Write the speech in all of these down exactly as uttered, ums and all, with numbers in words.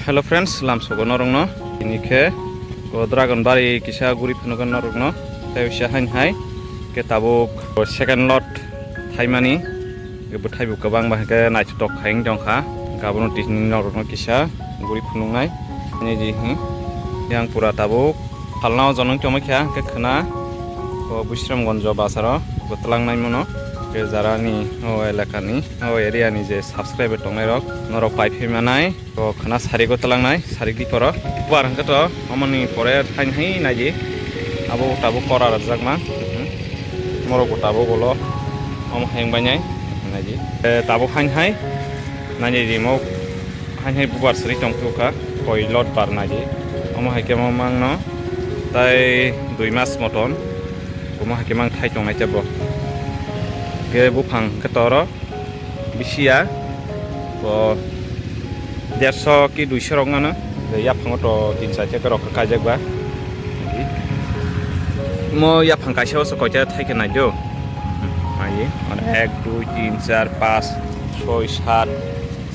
Hello friends, lamsogo norokno. Ini khe o Dragon Bari kisa guri phunugo norokno. Tei bisa hain hai khe tabuk o second lot thaimani. Khe bwthai bo kwbang ba khe naithotok khai wng tongkha. Khe abono tini norokno kisa guri phunuknai. Ini di hi yang pura tabuk phalnao jonong tongma khe ang khe khwna o Bisramganj bazaro bo twlangnai mano. Khe jarani o elakani o area ni je subscriber tongnai rok norok pai phai manai. O khwna sarigo twlangnai, sarik di poro. Bar hwnkhe to, omoni pore hain hai naidi. Abo tabuk kora rwjakma. Mhm. Morok bo tabuk ulo. Omo hai wngbainai. Naidi. E, tabuk hain hai. Naidi rimo hain hai bubar sari tong thukha. Koi lot bar naidi. Omo hai khe mo mangno. Tai dui mas moton. Omo hai khe mang thai tongnai tebo. Khe buphang khe toro. Bisi ya, o derso ki duiso rok mano. Yaphango to tin char khe rok kaijak ba. Mo yaphang kaisa o se koita thai khe nai do. Nai, mane ek, dui, tin, char, pas, soi, sat,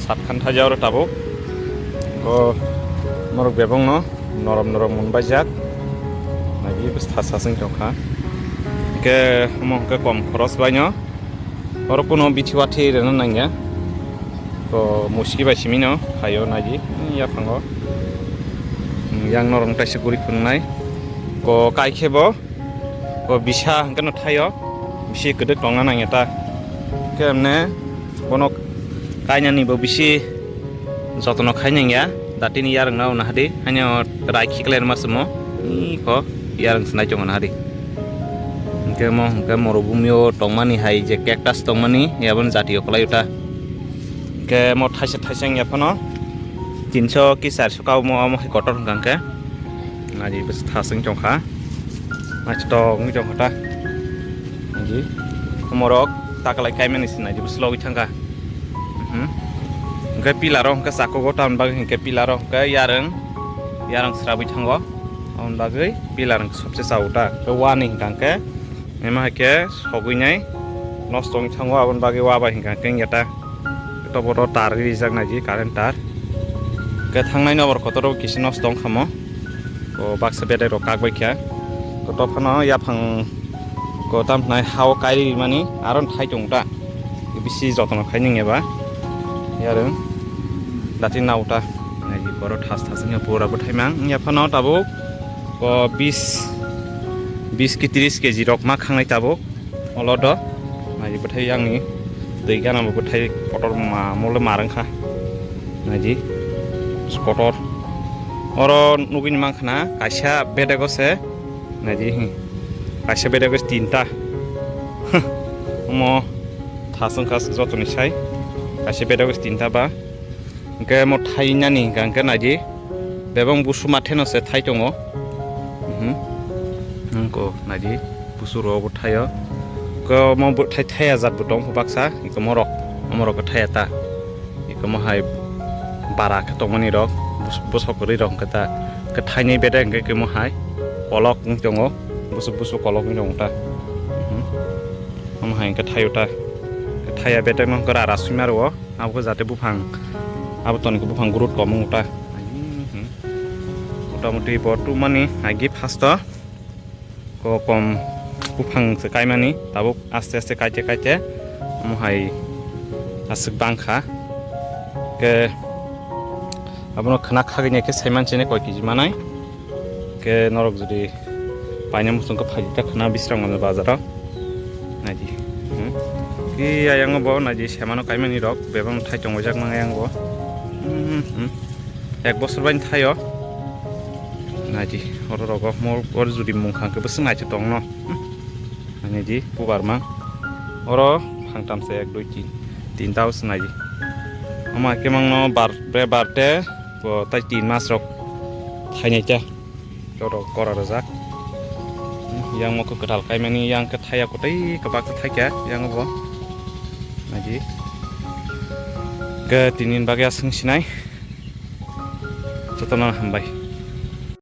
sat khan thaijak oro tabuk. O norok bebak no norom norom mun baijak. Nai, bwsa sasing tongkha. Hwnkhe omo hwnkhe kom khoros bai no. Oro kuno bithi wathi rwna nangya. To muski bai simi no phaio naidi yaphango. Yang norok taisa guri phunuknai. Ko kai khe bo. Ko bisa hwnkhe no thaio. Bisi kwdwk tongna nangya ta. Khe emne bono kainani bo bisi jotono khai nangya. Datini yarwng no nahadi. Haino rai khiklai rwma sumo. Ni ko yarwng sinai tongo nahadi. Hwnkhe mo hwnkhe morobumio tongmani hai je cactus tongmani, yaboni jatio kwlai ta. Hwnkhe mo thaisa thaisa wngya phano tinso ki charso ka omo, omo hai kotor hwnkha hwnkhe. Naidi bwsa thaswng tongkha. Naithotok wngwi tongkha ta. Naidi. Omorok takalai kaimani se naidi bwsa logwi thangkha. Mhm. Hwnkhe pillar o hwnkhe chakugo tamni bagwi hwnkhe pillar o hwnkhe yarwng, yarwng srabwi thango. Aboni bagwi pillar hwnkhe sobse chao ta. Hwnkhe wani hwnkha hwnkhe ema hai khe sogwi nai nosto wng thango, aboni bagwi wa bai hwnkha hwnkhe wngya ta. Tobo to tar rijak naidi current tar. Hwnkhe thangnai nokbar kotor o kisa nosto wngkha mo. Ko baksa bedai rok kak bai kha. Ko to phano yaphang ko tam phnai ha o kairi mani aro thai tong ta. Bisi jotono khai nang eba. Yarwng dati nao ta. Nai boro thas thas wngya pura bwthai mang. Wngya phano tabuk ko bis, bis ki tris keji rok ma khangnai tabuk. Olo do. Nai bwthai yang ni twi gana bo bwthai kotor ma mole marang kha. Nai di. Kotor. Oro nugwi ni mang khana kaisa bedego se. Naidi, hmm. Kaisa bedagos tinta. Omo thasung kha jotoni sai. Kaisa bedagos tinta ba. Hwnkhe mo thainani hwnkha hwnkhe naidi. Bebang busu matheno se thai tongo. Mhm. Hwnkhe naidi busu rok bo thaio. Hwnkhe omo bo thai thaiya jat bo tong baksa. Hwnkhe morok, omorok khe thaiya ta. Ikomo hai bara khe tongmani rok, bus-, bosok kwrwi rok hwnkhe ta, khe thainwi bedek hwnkhe kemo hai kolok wng tongo, busuk busuk kolok wng tongo ta. Mhm. Omo hai hwnkhe thaio ta, khe thaiya bedek no hwnkhe rara swima rwo, abo khe jate buphang, abo toni khe buphang growth kom wngo ta. Mhm. Motamoti bo twmani agi first o. Ko kom buphang se kaimani, tabuk aste aste kaite kaite omo hai aswk bangkha. Ke abono khwna khagini khe saiman sini koi kiji manai. Ke norok jodi paina muchung khe phaidi ta khwna Bisramganj bazaro. Naidi. Hmm. Ki ayang bo naidi semano kaimani rok bebang thai tongwi jak mang ayang bo. Hmm, hmm. Ek bosor bai thaio. Naidi, oro rogo mo, oro judi mung khangkhe bwswk naithotok no. Naidi, bubar mang. Oro phangtam se ek, dui, tin. Tinta o se naidi. Omo khe mangno bar, bre bar te, bo tai tin mas rok thainai khe. Oro kora rwjak. Yang mo khe kwtal kaimani, yang khe thaiya kwtwi kwbak khe thaikha, yang bo. Naidi. Khe tini bagwi aswk sinai. Jotono hambai.